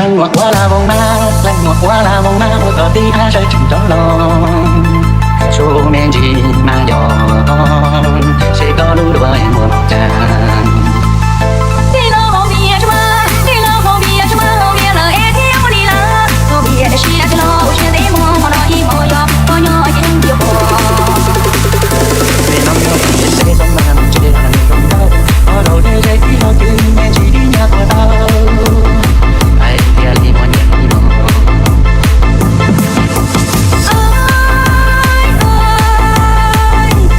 Leej muam ua la voos mab, leej muam ua la voos mab, ua kom tib ab sawv tsees rov los. Su me ntsis mas yog, seb koj lub duav muag cas. Tej no hau tias tsis muaj, tej no hau tias tsis muaj, hau tias lawm es thiaj muaj li lawm. Hau tias tiam sis dab tsi los ua siab ntev muag, hmo no ib hmo yog koj nyob ces yeej tiag pom. Tej no yog ntev ntev xwb mas ntshe los nws zoo nkauj, qhov laus deb ze ib hau cwj me ntsis dib nyab puas tau. Hais tias li muaj nyiaj li no.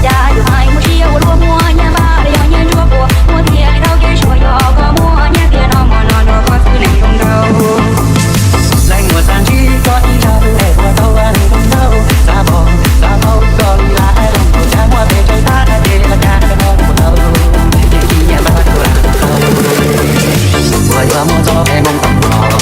Cas yus hais muaj siab ua luaj muaj nyab npab los yog nyab ntsuab puas muaj tiag li rau kev suav yog koj muaj nyab tiag no muaj no nrog koj xwb neeg zoo nraug. Leej muam xav ntsib koj ib zaj lus es puas tau nws zoo nraug, xav pom xav paub koj li lawm zoo nraug cas muaj pes tsawg tab ces cas koj muaj puas tau, ces ib nyab npab koj lam tau, puas yuav muaj txoj kev moo tau los.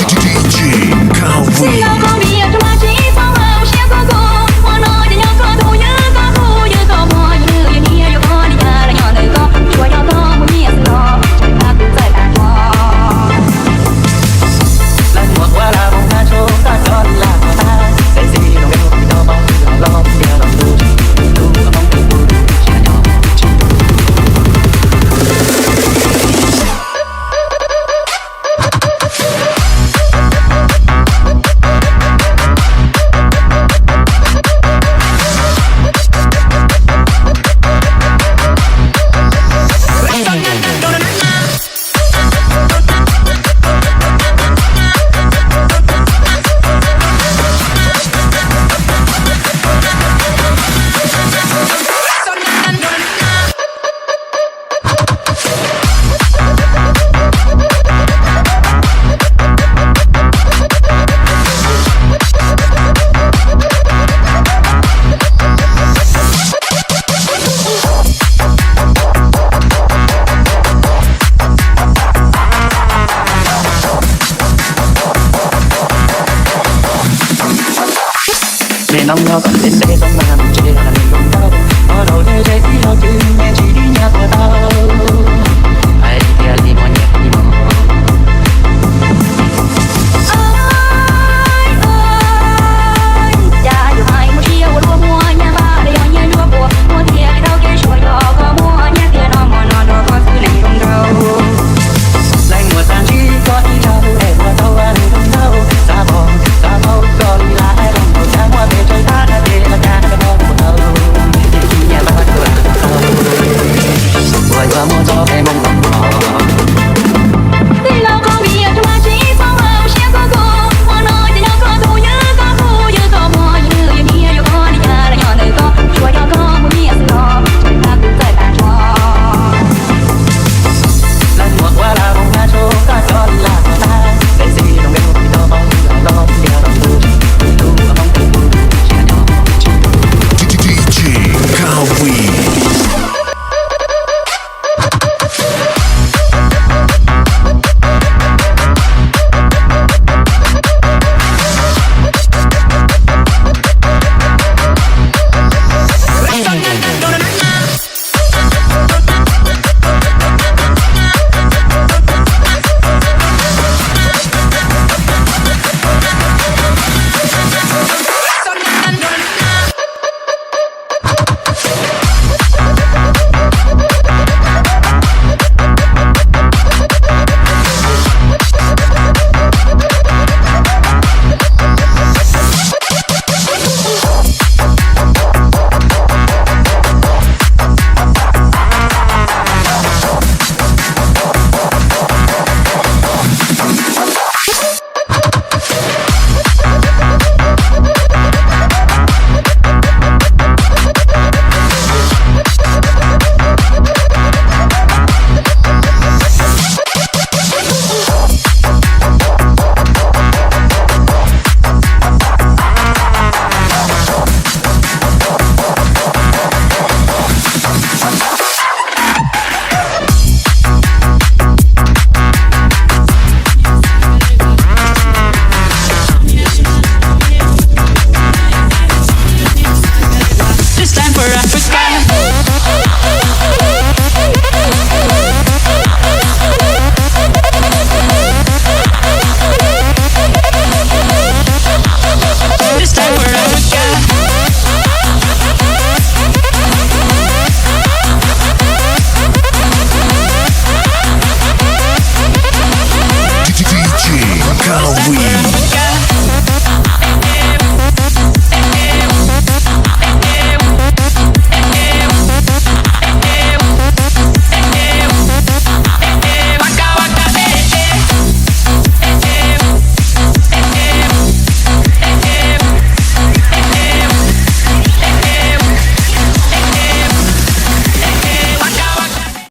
Tej no yog ntev ntev xwb mas ntshe los nws zoo nkauj, qhov laus deb ze ib hau cwj me ntsis dib nyab puas tau.